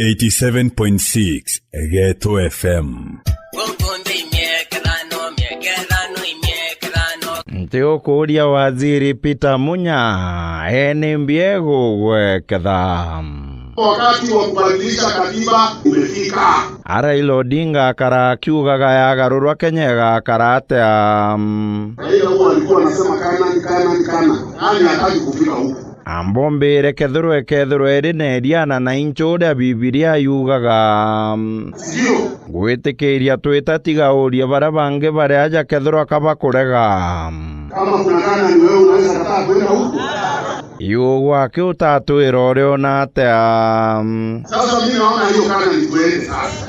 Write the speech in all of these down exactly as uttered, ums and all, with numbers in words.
Eighty-seven point six Geto F M. Nti ukuuria Waziri Peter Munya, ee nimbi egugweketha? Wakati wa kubadilisha katiba umefika. A Raila Odinga akara akiugaga yagarurwa Kenya igakara atia? Raila huwa alikuwa anasema, "Canaan, Canaan, Canaan." Nani hataki kufika huko? Ambombire kethirwa ikethirwa iri na iriana na inchu uria Bibilia yugaga. Ndio. Gwitikiria twita tiga urie baria bangi bari aja kethirwa ka bakurega. Kama kuna Canaan, wewe unaweza kataa kwenda huko? Iu gwaki utatwira uriona atia? Sasa mimi naona hiyo Canaan tuende sasa.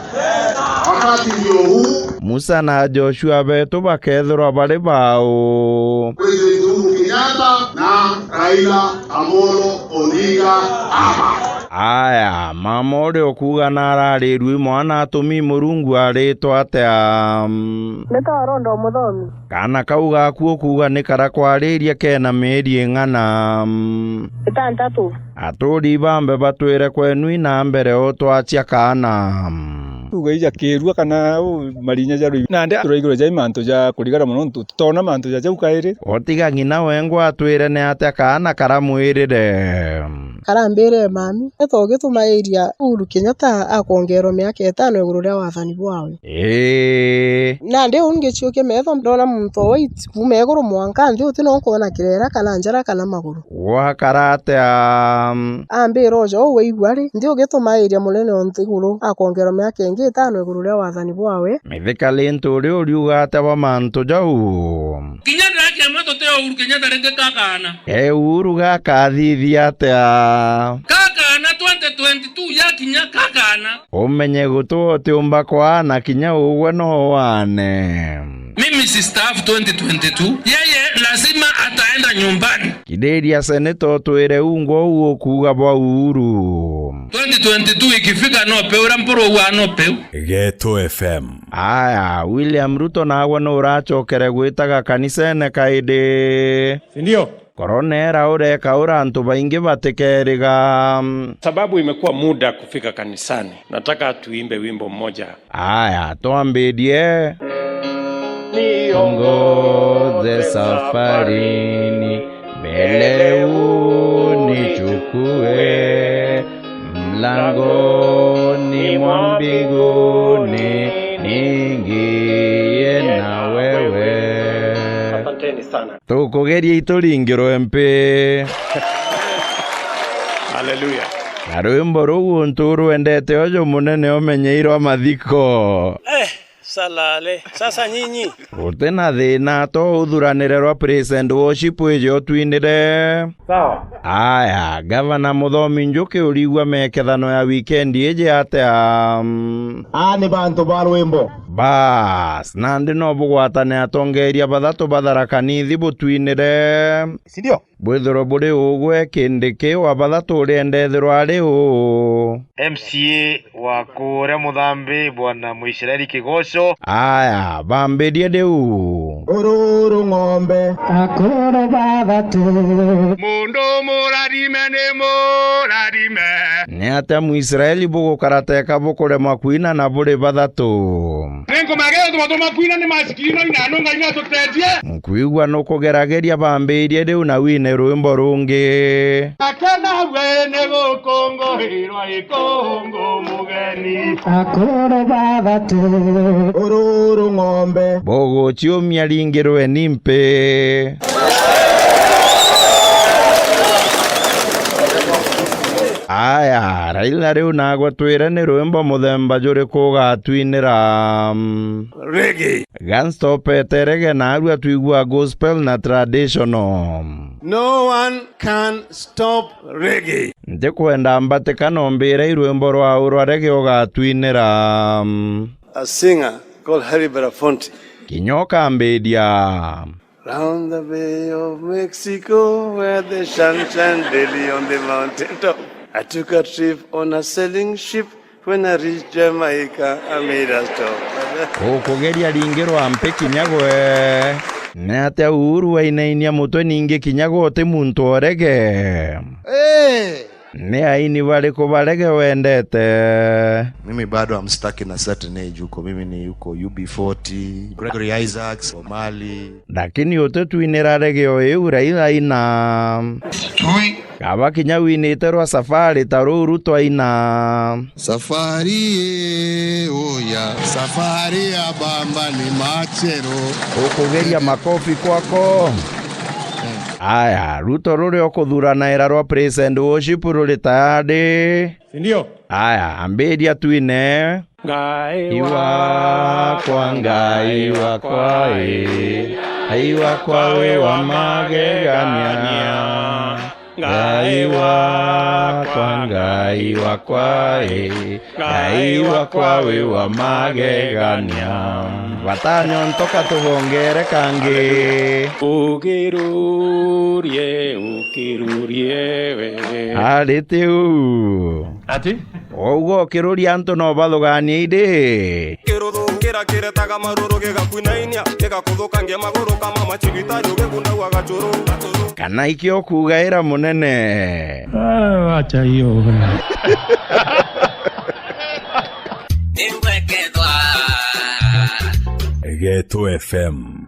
Wakati ndio huu. Musa na Joshua betu bakethirwa bari bau? President Uhuru Kenyatta na Raila Amolo Odinga hapa. Aya, mama uria ukuuga na ararirua i mwana atumi Murungu aritwa atia? Nitwa Rondo Muthomi. Kaana kau gaku ukuuga ni kara kwariria kena mieri ing'ana? Itantatu. Aturi bambe batwire kwenu ina mbere o twacia kaana. Tuga ija kirua kana u marinya ja rui. Nandi turaigirwe jai mantu ja kurigara mono ntu tutona mantu ja jau kairi. Otiga ng'ina wengwa atwire ni atia kaana karamwirire. Karambire, "Mami, eta ugitumagiria Uhuru Kenyatta akongerwa miaka itano iguru ria wathani bwawe." Ii. Nandi uu ngiciukia metho ndona muntu o white kuuma iguru mwanka nthi uti no nkwona kirera kana njara kana maguru. Gwakara atia? Ambira uja uu waigua ri, nthi ugitumagiria munene o nthiguru akongerwa miaka ingi itano iguru ria wathani bwawe. Mithika Linturi uriuga atia bwa mantu jau? Kinya ndirakia mwe tuti o Uhuru Kenyatta ringi kakana. E Uhuru gakathithia atia? Kakana twenty twenty-two yakinya kakana. Umenye guti utiumba kwaana kinya ugwe no waane. Mimi sistaafu twenty twenty-two, yeye lazima ataenda nyumbani. Kiriria seneta utwire ungwa uu ukuuga bwa Uhuru. Twenty twenty-two ikifika no peu, uria mpuru ugwa no peu. Geto F M. Aya, William Ruto nagwe nuracokere gwitaga kanisene kaindi. Si ndio? Korona era ureka ura antu baingi batikeriga. Sababu imekuwa muda kufika kanisani. Nataka tuimbe wimbo mmoja. Aya, twambirie. Niongoze safarini, mbele unichukue, mlangoni mwa mbinguni niingie na wewe. Asanteni sana. Tukugeria ituringirwe mpi. Haleluya. Na rwimbo ruu untu urwendete uju munene umenyeirwa mathiko. Eh, salale. Sasa nyinyi. Guti na thina, to uthuranire rwa praise and worship wije utwinire. Sawa. Aya, Gavana Muthomi Njuki urigua mekethano ya weekend iji atia? Mm. Aa ni bantu ba rwimbo. Bas, nandi no bugwatane atongeeria bathatu ba Tharaka Nithi butwinire. Si ndio? Bwithirwe buri ugwe Kindiki, wa bathatu urienda ethirwa ari u? M C A wa kuria Muthambi, Bwana Muisraeli Kigoco. Aya, bambirie riu. Ururu ng'ombe. Akuru bathatu. Mundu murarime ni murarime. Ni atia Muisraeli bugukara teka bukuremwa kwina na buri bathatu? Ni nkumagire tumatuma kwina ni masikino ina no Ngai no tutetie. Nkwigua nukugerageria, bambirie riu na wine rwimbo rungi. Akana we ni gukunguhirwa ikungu mugeni. Akuru bathatu. Ururu ng'ombe. Buguciumia ringirwe ni mpi. Aya, Raila riu nagwe twire ni rwimbo muthemba juriku ugatwinira? Reggae. Ganstop eterege narua twigua gospel na traditional. No one can stop reggae. Ntikwenda mbatikana umbire irwimbo rwau rwa reggae ugatwinira? A singer called Harry Belafonte. Kinya ukambiria. Round the Bay of Mexico, where the sun shine daily on the mountain top. I took a trip on a sailing ship. When I reached Jamaica, I made a stop. Ukugeria ringi rwa mpi kinya gwe. Ni atia Uhuru wainainia mutwe ningi kinya gwe uti muntu orege? Hey! Ni aini bariku ba rege wendete? Mimi bado I'm stuck in a certain age huko. Mimi ni huko U B forty, Gregory Isaacs, Omali. Lakini utitwinira rege o iu Raila aina. Tui. Kaba kinya winite rwa safari ta ruu Ruto aina. Safari ye, oya. Safari ya bamba ni machero. Ukugeria makofi kwako. Aya, Ruto ruria ukuthuranaira rwa praise and worship ruri tayari? Si ndio? Aya, ambiria twine. Ngai wakwa, Ngai wakwa, ĩ, Ngai wakwa wĩ wa magegania. Ngai wakwa, Ngai wakwa, ĩ, Ngai wakwa wĩ wa magegania. Batanyo ntoka tubongere kangi. Ukirurie, ukirurie we. Ari tiu. Ati? Wauga ukiruria antu no bathuganie indi. Kiruthu kiria kiretaga maruru gigakwinainia, gigakuthukangia maguru kama macibitari ugikundagua gacuru. Kana ikio kugaira munene. Ah, wacha hiyo. Ningwekethwa. Geto F M.